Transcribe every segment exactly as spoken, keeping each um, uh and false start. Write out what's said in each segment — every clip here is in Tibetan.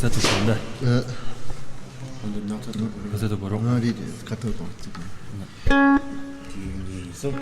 ཚ་ཚ་ཞིག་འདི། ཨ། ཁ་ཚ་དུ་བ་རོགས། ང་རེད་རེད། ཁ་ཐོར་དང་གཅིག་དང་། གཅིག་གཉིས་གསུམ།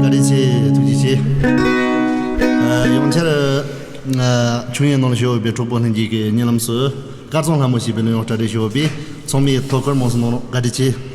བཀའ་དྲིན་ཆེ། ཐུགས་རྗེ་ཆེ། ཨ། ཡང་བསྐྱར། ཨ། ཆོས་ཡན་ནང་ལ་བཞུགས་ཡོད་པའི་གྲོགས་པོ་ལྷན་རྒྱས་ཀྱི་གཉིད་ལམ་སུ་སྐལ་བཟང་ལྷ་མོ་ཞེས་པའི་གླུ་དབྱངས་གྲ་སྒྲིག་ཞུས་ཡོད་པས། ཚང་མས་ཐུགས་ཁུར་མང་སུ་གནང་རོགས། བཀའ་དྲིན་ཆེ།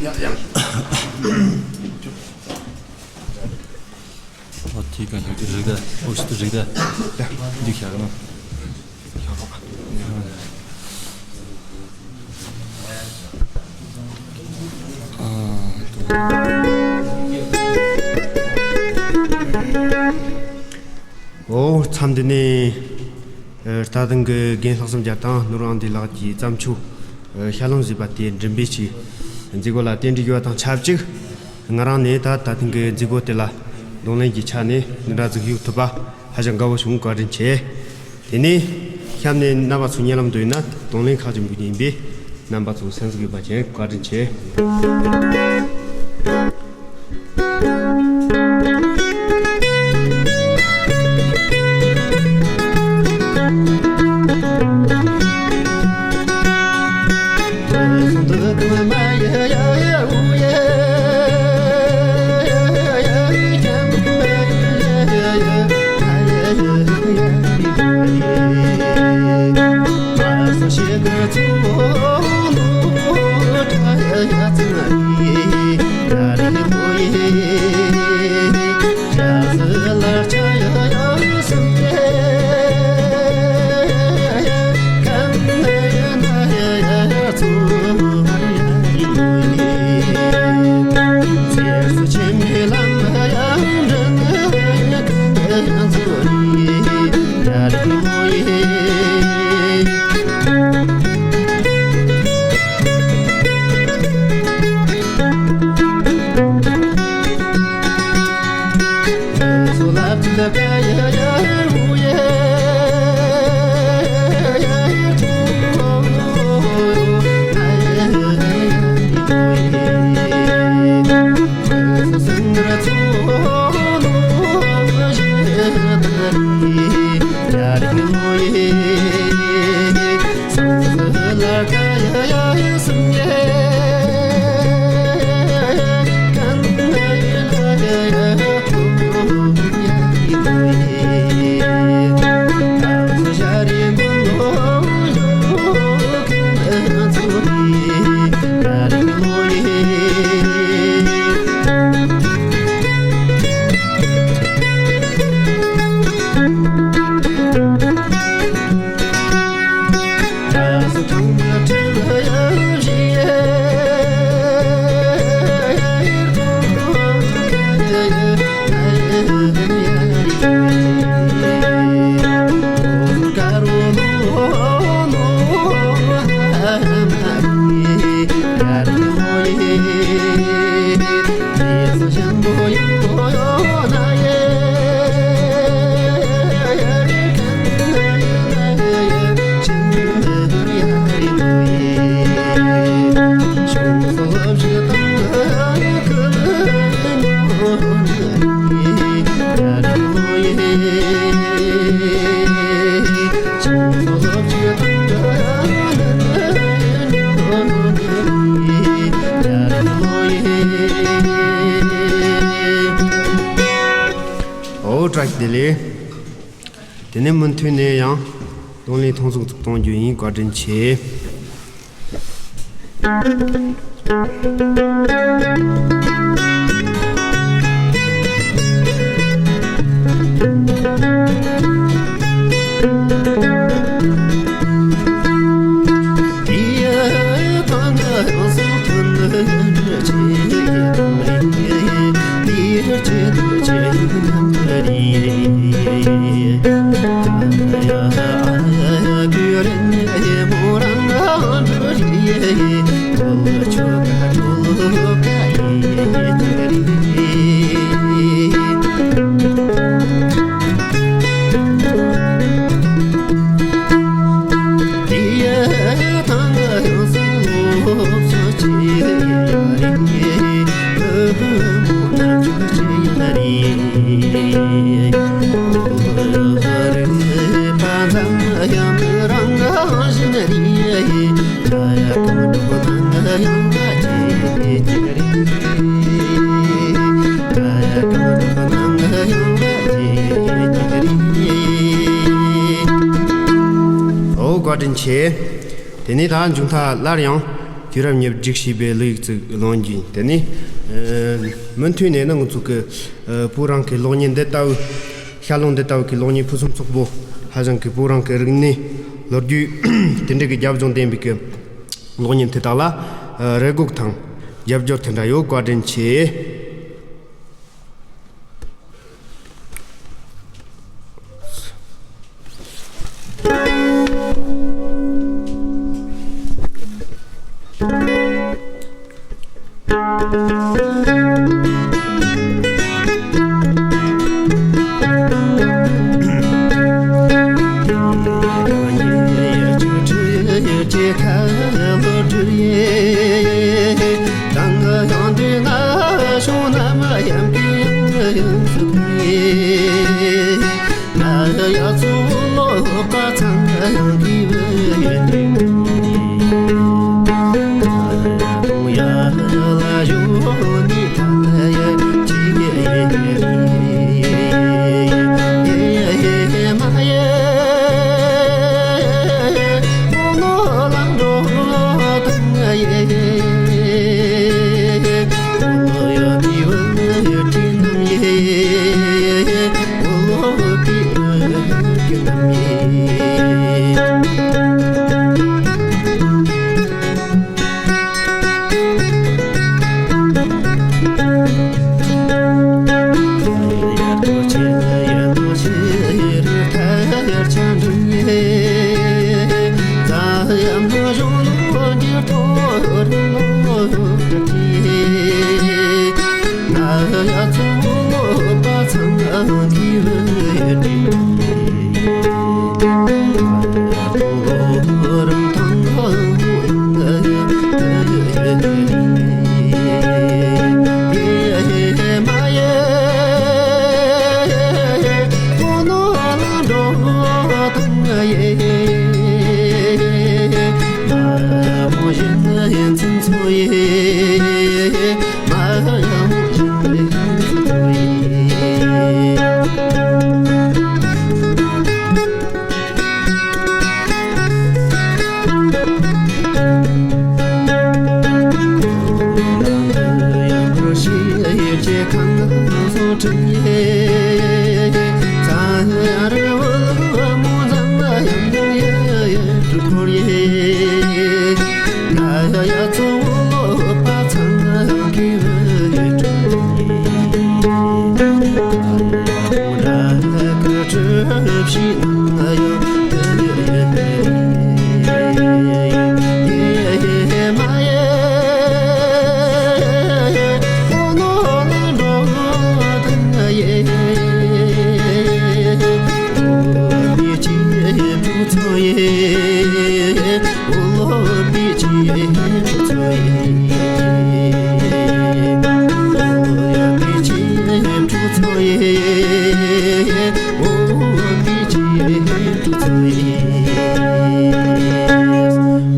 ཡ་ཡ། ཨོ་དེའི་སྒང་ཞིག་ཏུ་རིག་ད། ཨོ་ཞིག་ཏུ་རིག་ད། འདི་བཞག་ན། ཨོ་མཚམས་འདི་ནས། ཨ། རྟ་ཐང་གི་རྒན་ལྷག་བསམ་རྒྱལ་དང་ནོར་དབང་འདུས་ལགས་ཀྱི་བརྩམས་ཆོས། ཨ། ཞལ་ལུང་ཞུས་པ་དེ་མགྲིན་པའི་ཆེད་མཛད་སྒོ་ལ་རྟེན་འབྲེལ་ཞུ་བ་དང་ཆབས་ཅིག་ང་རང་ནས་ད་ད་ཐེངས་ཀྱི་མཛད་སྒོ་དེ་ལ་གདོང་ལེན་གྱི་ཆ་ནས་འདི་འདྲ་ཟིག་ཞུགས་ཐུབ་པ་ཧ་ཅང་དགའ་བོ་བྱུང་། བཀའ་དྲིན་ཆེ། དེ་ནས་གཤམ་ནས་རྣམ་པ་ཚོ་སྙན་ལམ་འདོན་ན་གདོང་ལེན་ཁག་ཆེན་པོ་ཡིན་པས་རྣམ་པ་ཚོ་སེམས་གསོ་ཡོད་པ་བྱས། བཀའ་དྲིན་ཆེ། ཨོ་བཀྲ་ཤིས་བདེ་ལེགས། དེ་ནས་མུ་མཐུད་ནས་ཡང་གདོང་ལེན་ཐུང་ཐུང་ཅིག་གཏོང་རྒྱུ་ཡིན། བཀའ་དྲིན་ཆེ། ཨོ་བཀའ་དྲིན་ཆེ། དེ་ནས་ད་མཇུག་མཐའ་སླར་ཡང་དུས་རབས་ཉེར་གཅིག་ཞེས་པའི་གླུ་ཡིག་ཅིག་ཀློག་རྒྱུ་ཡིན། དེ་ནས་ཨ་མུ་མཐུད་ནས་ནི་ང་ཚོ་གི་ཨ་བོད་རང་གི་གློག་བརྙན་འདི་ལྟ་བུ། ཤར་ལུང་འདི་ལྟ་བུ་གི་གློག་བརྙན་ཕུན་སུམ་ཚོགས་པོ། ཧ་ཅང་གི་བོད་རང་གི་རིག་གནས་ལོ་རྒྱུས་དེ་འདྲ་གི་རྒྱབ་ལྗོངས་ལྡན་པའི་གི་གློག་བརྙན་དེ་དག་ལ་ཨ་རེ་སྒུག་དང་རྒྱབ་སྐྱོར་དེ་འདྲ་ཡོད། བཀའ་དྲིན་ཆེ།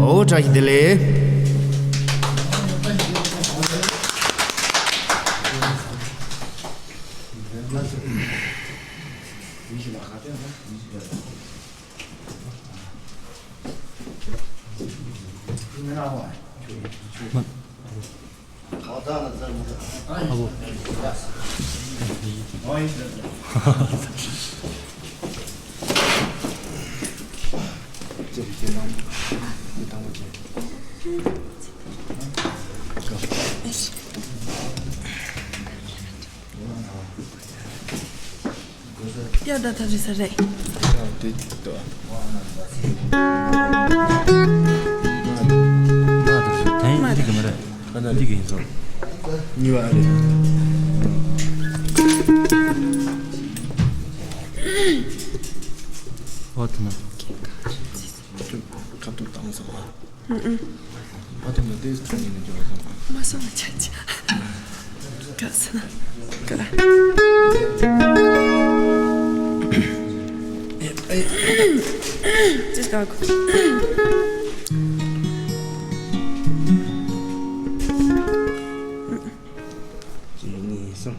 ཨོ་བཀྲ་ཤིས་བདེ་ལེགས། ཡ་ད་ད་རེད་ས་རེད། དེ་ལྟ། མ་ད་ད་འདི་གི་མ་རེད། ད་ད་འདི་གི་ཡིན་སོང་། གཉིས་པ་རེད། ཨོ་ཐ་ན། ཁ་ཐུག་བཏང་སོང་ཨ། ཨ་ཐུང་ན་ཏེས་ཁྲུང་ཡིན་ན་ཅོ་ལ་ཐང་། མ་སོང་ན་ཆ་ཆ། ག་ས་ན། ག་ལ། ཅི་ལྟ་གོ། གཅིག་གཉིས་གསུམ།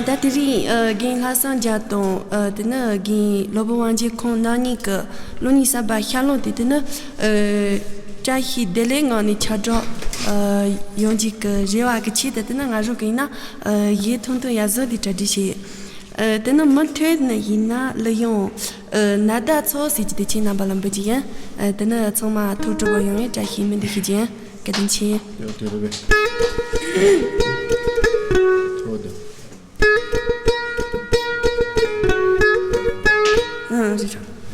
ད་དེ་རིང་ཨ་རྒན་ལྷ་བསམ་རྒྱལ་དང་ཨ་དེ་ནས་རྒན་སློབ་དཔོན་དབང་རྒྱལ་ཁོང་རྣམ་གཉིས་ཀྱི་གློག་བརྙན་གསར་པ་ཤར་གླིང་དེ་དེ་ནས་ཨ་བཀྲ་ཤིས་བདེ་ལེགས་ངང་ནས་ཁྱབ་བསྒྲགས་ཨ་ཡོང་རྒྱུ་གི་རེ་བ་གི་ཆེད་དུ་དེ་ནས་ང་རང་གི་ཡིན་ན་ཨ་གཞས་ཐུང་ཐུང་ཡག་བཟོ་དེ་གྲ་སྒྲིག་བྱས། ཨ་དེ་ནས་མུ་མཐུད་ནས་ཡིན་ན་གླུ་དབྱངས་ཨ་ནད་པ་ཚོ་ཟེར་གྱི་དེ་ཁྱེད་རྣམ་པ་ལ་འབུལ་གྱི་ཡིན། ཨ་དེ་ནས་ཚང་མ་ཐུགས་སྤྲོ་པོ་ཡོང་བའི་བཀྲ་ཤིས་སྨོན་འདུན་ཞུ་རྒྱུ་ཡིན། བཀའ་དྲིན་ཆེ། ཡོད་དེ་རེད་པས། ཐུགས་རྗེ་ཆེ། ཨ་རེད་ར། གཅིག་གཉིས་གསུམ།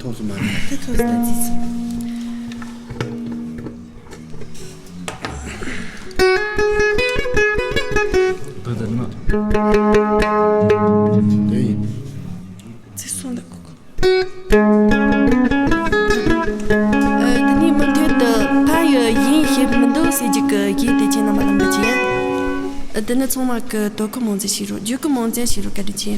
ཐོག་སུ་མ་རེད། ད་ཐོག་སུ་ད་ཙི་ཙི། ད་ད་ནི་མ། དེ་ཡིན། ཙི་སོང་ད་ཁོ་ཁོ། ཨ་དེ་ནས་མུ་མཐུད་དུ་ཕ་ཡི་ཡིན་ཞེས་མི་འདུག་ཟེར་རྒྱུ་གི་གཞས་དེ་ཁྱེད་རྣམ་པ་ལ་འབུལ་གྱི་ཡིན། ཨ་དེ་ནི་ཚང་མ་གི་དོ་ཁུར་མང་ཙམ་བྱེད་རོགས། བརྒྱུད་སྐུལ་མང་ཙམ་བྱེད་རོགས། བཀའ་དྲིན་ཆེ།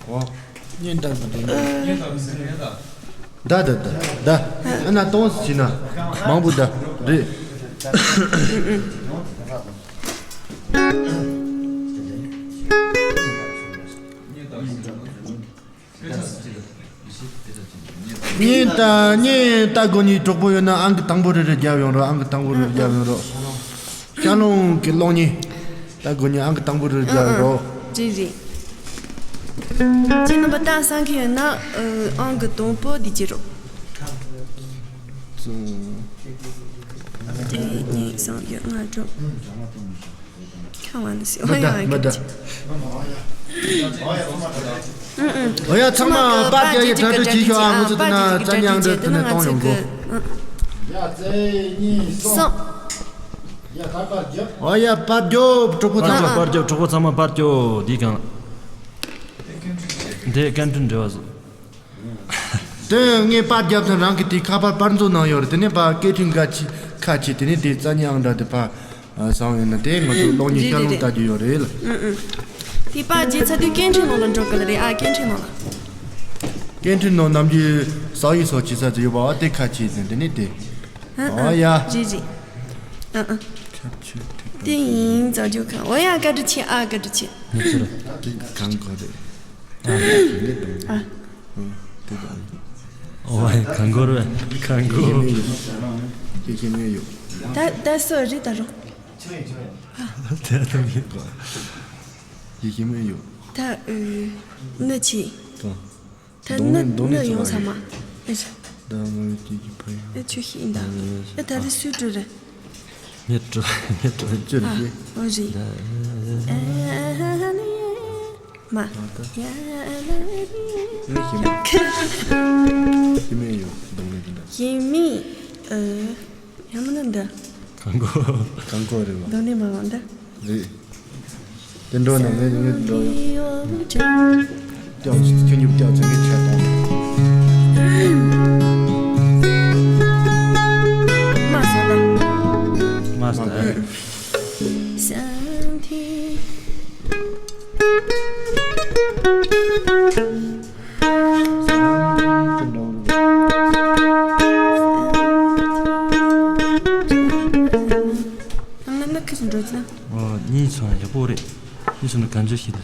ཨོ། ཉན་ད་མི་འདུག་ད་ད་ད་ད། ཨ་ན་ཏོང་སི་ན། མང་པོ་ད། རེད། ཉན་ད་ཉན་ད་དགོ་ནི་གྲོགས་པོ་ཡོད་ན་ཨང་ཀི་དང་པོ་རེ་རེ་རྒྱབ་ཡོང་རོགས། ཨང་ཀི་དང་པོ་རེ་རེ་རྒྱབ་ཡོང་རོགས། ཤ་ལོང་གི་གློག་བརྙན། ད་དགོ་ནི་ཨང་ཀི་དང་པོ་རེ་རེ་རྒྱབ་ཡོང་རོགས། ཅི་རེད། ཅི་རྣམ་པ་ད་སང་གི་ཡོད་ན་ཨང་ཀི་དང་པོ་འདི་ཅི་རོགས། དེ་གཉིས་གསུམ་བརྒྱད་ལྔ་དྲུག་ཁ་བ་ནི་སི། མི་ད་མི་ད། ཨོ་ཡ་ཚང་མ་པར་རྒྱག་ཡི་གྲ་སྒྲིག་བྱེད་ཤོག་ཨ། ངོ་ཚོ་ན་ཙ་ཉང་འདྲ་ཐུ་ནས་གཏོང་ཡོང་གོ། ཡ་ཙེ་གཉིས་གསུམ། ཡ་ད་པར་རྒྱབ། ཨོ་ཡ་པར་རྒྱོབ་གྲོགས་པོ་ཚང་མ། པར་རྒྱོབ། གྲོགས་པོ་ཚང་མ་པར་རྒྱོབ། འདི་གང་། འདི་སྐད་འཕྲིན་འབྲེལ་བ་བཟོ། དེ་ངས་པར་རྒྱབ་ཐོན་རང་གི་དེ་ཁ་པར་པར་མཛོད་ནང་ཡོད་རེད། དེ་ནས་པར་སྐད་འཕྲིན་ཁ་ཆེ་ཁ་ཆེ་དེ་ནས་དེ་རྩ་ཉི་ཨང་འདྲ་དེ་ཕ་བཟང་ཡོད་ན་དེ་ང་ཚོ་གློག་བརྙན་ཤར་རླུང་ལྟ་རྒྱུ་ཡོད་རེད་ལ། དེ་པར་རྒྱབ་ཚར་དུས་སྐད་འཕྲིན་ནང་ལ་འགྲོ་གི་རེད་ཨ། སྐད་འཕྲིན་ནང་ལ། སྐད་འཕྲིན་ནང་ནམ་རྒྱུན་ཟ་ཡི་སོགས་བྱེད་ས་དེ་ཡོད་པ་བ་དེ་ཁ་ཆེ་དེ་ནས་དེ། ཨ་ཨ། ཨོ་ཡ། རེད་རེད། ཨ་ཨ། ཁྱབ་ཆེ་ཐེབས་པ། དེ་ཡིན་རྫ་རྒྱུ་ཁ། ཨོ་ཡ་བཀའ་དྲིན་ཆེ་ཨ། བཀའ་དྲིན་ཆེ། ངས་ཚོར་དེ་གང་གོ་རེད། ཨ། ཨ། དེ་གང་། ཨོ་ཡ་གང་གོ་རེད་གང་གོ། སྐྱེ་མེད་ཡོད། ད་ད་སོ་རེད་ད་རོ། དེ་ད་མི་གོ། སྐྱེ་མེད་ཡོད། ད་ཨུ་ནི་ཆེ། ད་གདོང་ནི་ལེན་གདོང་ནི་ལེན་ཡོང་ཚང་མ། ཨེ་ཤ། ད་ངོས་ཀྱི་ཀྱི་ཕ་ཡོང་། ཨེ་ཆུ་ཤི་ཡིན་ད། ཨེ་ད་རེ་སུས་སྤྲོད་རེད། མེད་སྤྲོད་མེད་སྤྲོད་ཅི་རེད། ཨོ་རེད། མ། ཡ་ལ་རེད། ངས་ཤི་མེད། ཤི་མེད་ཡོད་གདོང་ལེན་དེ་འདྲ། ཤི་མེད། ཨ། ཡ་མ་ན་འདི། གང་གོ། གང་གོ་རེད་བ། གདོང་ནས་མ་འོང་འདི། རེད། དེ་འགྲོ་ན་ངས་ངས་འགྲོ་ཡོང་། ཏོག་ཙམ་ཁྱོད་ཉིད་ཏོག་ཙམ་ངས་ཆད་གཏོང་། མ་ས་ལ། མ་ས་ལ། ཨོ་གཉིས་ཚང་ཡག་པོ་རེད། གཉིས་ཚང་ན་གང་བྱོས་ཤིག་ད།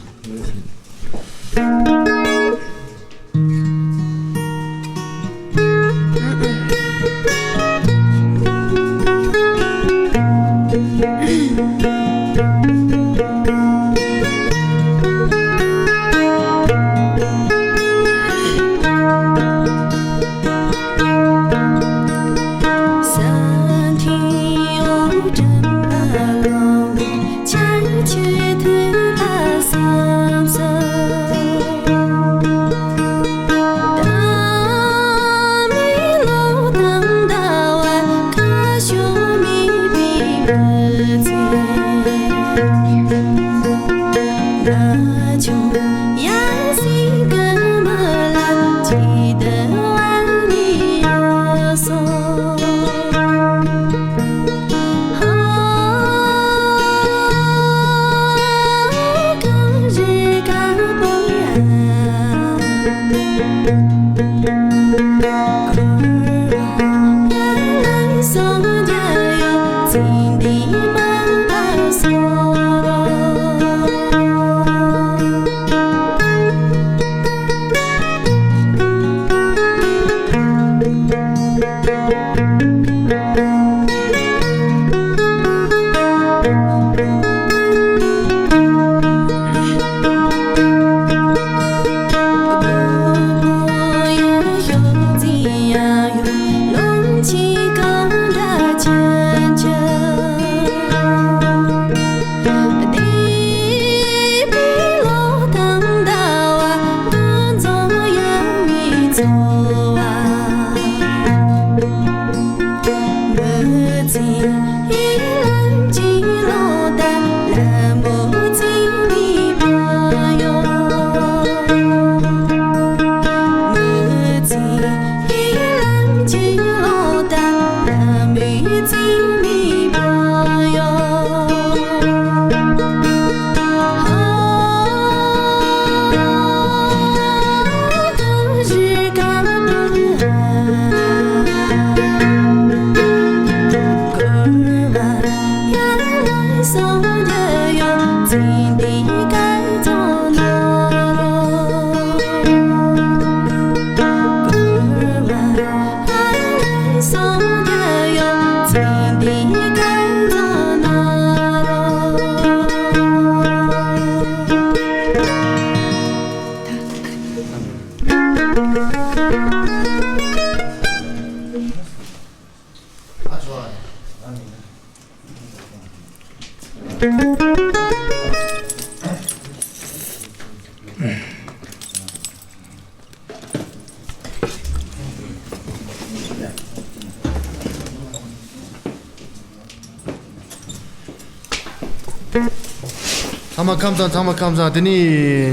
ཚང་མ་ཁམས་བཟང་། ཚང་མ་ཁམས་བཟང་། དེ་ནས་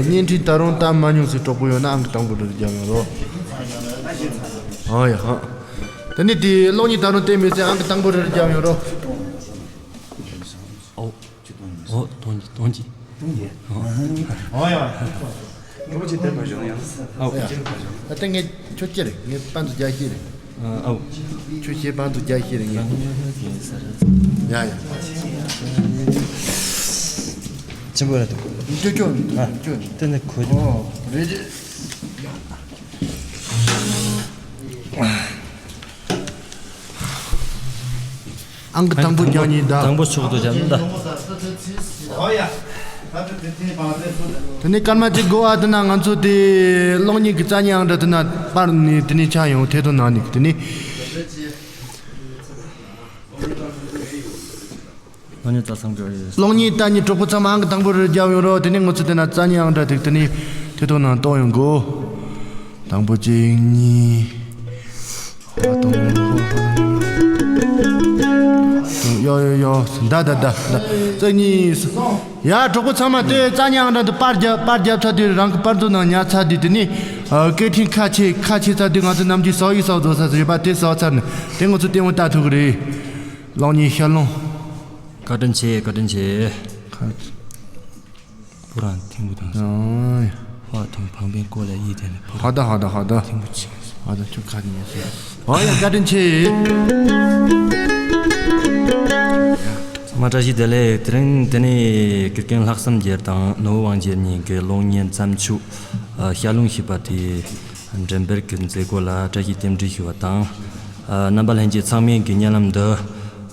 བརྙན་འཕྲིན་ད་རུང་བལྟ་མ་མྱོང་ཟེར་གྲོགས་པོ་ཡོད་ན་ཨང་ཀི་དང་པོ་རེ་རྒྱབ་ཡོང་རོགས། ཨ་ཡ་ཧ། དེ་ནས་དེ་གློག་བརྙན་ད་རུང་བལྟས་མེད་ཚེ་ཨང་ཀི་དང་པོ་རེ་རྒྱབ་ཡོང་རོགས། ཨོ། ཨོ། སྟོང་གི་སྟོང་གི་སྟོང་གི་ཨོ་ཡ། ངོ་ཅི་དེ་མ་བྱུང་ཡང་། ཨོ། ད་ལྟ་ངས་ཁྱོད་ཅི་རེད། ངས་པང་དུ་རྒྱག་ཤེས་རེད། ཨོ། ཁྱོད་ཞེས་པང་དུ་རྒྱག་ཤེས་རེད་ངས། ཡ་ཡ། ཆེན་པོ་རེད་འདུག་ཅོ་ཅོ། ཨ། ཅོ། དེ་ནས་ཁོ། ཨོ། རེད། ཨང་ཀི་དང་པོ་རྒྱག་ཉིན་ད། དང་པོ་ཕྱོགས་སུ་བཞག་ན་ད། དེ་ནས་སྐར་མ་གཅིག་འགོར་བ་དེ་ན་ང་ཚོ་དེ་གློག་བརྙན་གྱི་རྩ་བརྙན་ཨང་གྲངས་དེ་ན་པར་ནས་དེ་ནས་ཆགས་ཡོང་། ཐད་གཏོང་ནང་ནས་དེ་ནས། གློག་བརྙན་ལྟ་ཚང་གི། གློག་བརྙན་ལྟ་ཉིན་གྲོགས་པོ་ཚང་མ་ཨང་ཀི་དང་པོ་རེ་རྒྱབ་ཡོང་རོགས། དེ་ནས་ང་ཚོ་དེ་ན་རྩ་བརྙན་ཨང་གྲངས་དེ་དེ་ནས་ཐད་གཏོང་ནང་གཏོང་ཡོང་དགོས། དང་པོ་གཅིག་གཉིས། ཡོ་ཡོ་ཡོ། ད་ད་ད་ད། རྩ་གཉིས། ཡ་གྲོགས་པོ་ཚང་མ་དེ་རྩ་བརྙན་ཨང་གྲངས་དེ་པར་རྒྱབ་པར་རྒྱབ་ཚར་དུས། རང་གི་པར་མཛོད་ནང་ཉར་ཚར་དུས། དེ་ནས་སྐད་འཕྲིན་ཁ་ཕྱེ་ཁ་ཕྱེ་ཚར་དུས། ང་ཚོ་ནམ་རྒྱུན་ཟོག་ཡིག་ཟོག་བཟོ་ས་ཟེར་ཡོད་པ་དེ་བཟོ་ཚར་ནས་དེ་ང་ཚོ་ལྟད་མོ་ལྟ་ཐུབ་ཀྱི་རེད། གློག་བརྙན་ཤར་རླུང་། བཀའ་དྲིན་ཆེ། བཀའ་དྲིན་ཆེ། ཁ། པུ་རང་ཐིང་པུ་དང་། ཨོ། ཧོ་ཐོང་ཕང་པེན་ཀོ་ལ་ཡི་དེ་ནི་པུ་རང་ཧ་ད་ཧ་ད་ཧ་ད། ཐིང་པུ་ཆེ། ཧ་ད་ཁྱོད་ཁ་ནས་ཉེ་སོ། ཨོ་ཡ་བཀའ་དྲིན་ཆེ། ཚང་མ་བཀྲ་ཤིས་བདེ་ལེགས། དེ་རིང་དེ་ནི་དགེ་རྒན་ལྷག་བསམ་རྒྱལ་དང་ནོར་བུ་དབང་རྒྱལ་གཉིས་ཀྱི་གློག་བརྙན་བརྩམས་ཆོས་ཤར་རླུང་ཞེས་པ་དེ། འགྲེམས་སྤེལ་གྱི་མཛད་སྒོ་ལ་བཀྲ་ཤིས་རྟེན་འབྲེལ་ཞུ་བ་དང་། ཨ། རྣམ་པ་ལྷན་རྒྱས་ཚང་མས་ཀྱི་བརྙན་ལམ་འདི་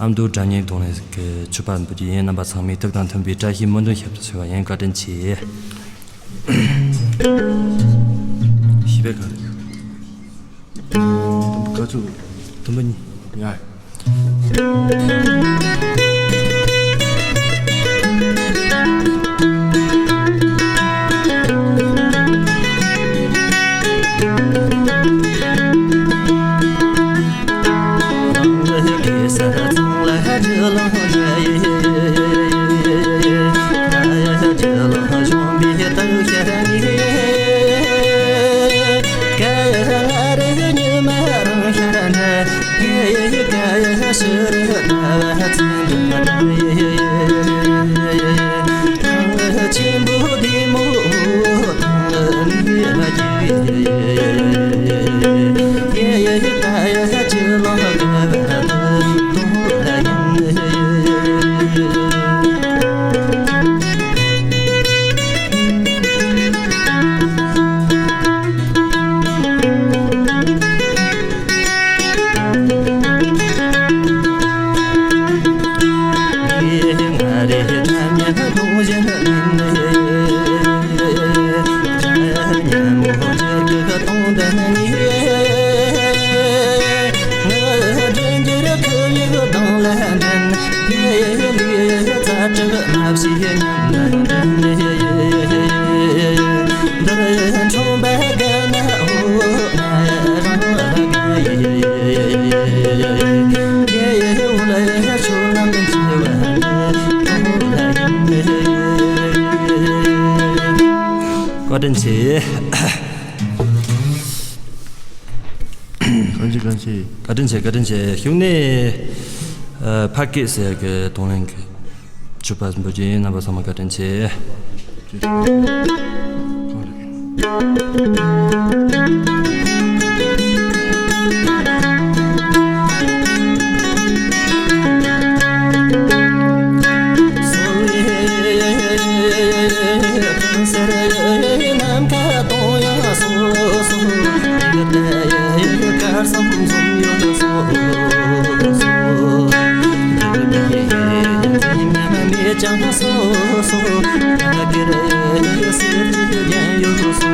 ཨ་མདོ་སྒྲ་སྙན་རྡུང་ལེན་གྱི་ཆུ་ཕར་འབུལ་རྒྱུ་ཡིན། རྣམ་པ་ཚང་མས་ཐུགས་དང་མཐུན་པའི་བཀྲ་ཤིས་སྨོན་འདུན་ཞབས་སུ་ཞུ་བ་ཡིན། བཀའ་དྲིན་ཆེ། ཞིག་པའི་ག་རེ། ག་ཚོད། དུམ་བུ་གཉིས། ཡ། བཀའ་དྲིན་ཆེ། གང་ཅི་གང་ཅི། བཀའ་དྲིན་ཆེ། བཀའ་དྲིན་ཆེ། གཞུག་ནས། ཨ། ཕ་སྐད་ཟེར་གི་རྡུང་ལེན་གི་ཆུ་ཕར་འབུལ་རྒྱུ་ཡིན། རྣམ་པ་ཚང་མ་བཀའ་དྲིན་ཆེ། ཟེར་ནམ་མཁའ་སྟོང་ཡང་སོ་སོ། ཡུལ་དེ་ཡུལ་གར་སོང་འཛོམས་ཡོད་སོ་སོ། ཡུལ་དེ་ཡུལ་དེ་མཉམ་མེད་ཀྱང་སོ་སོ། ད་གེར་ཡུལ་ཟེར་གྱི་ཉན་ཡོད་སོ་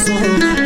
སོ།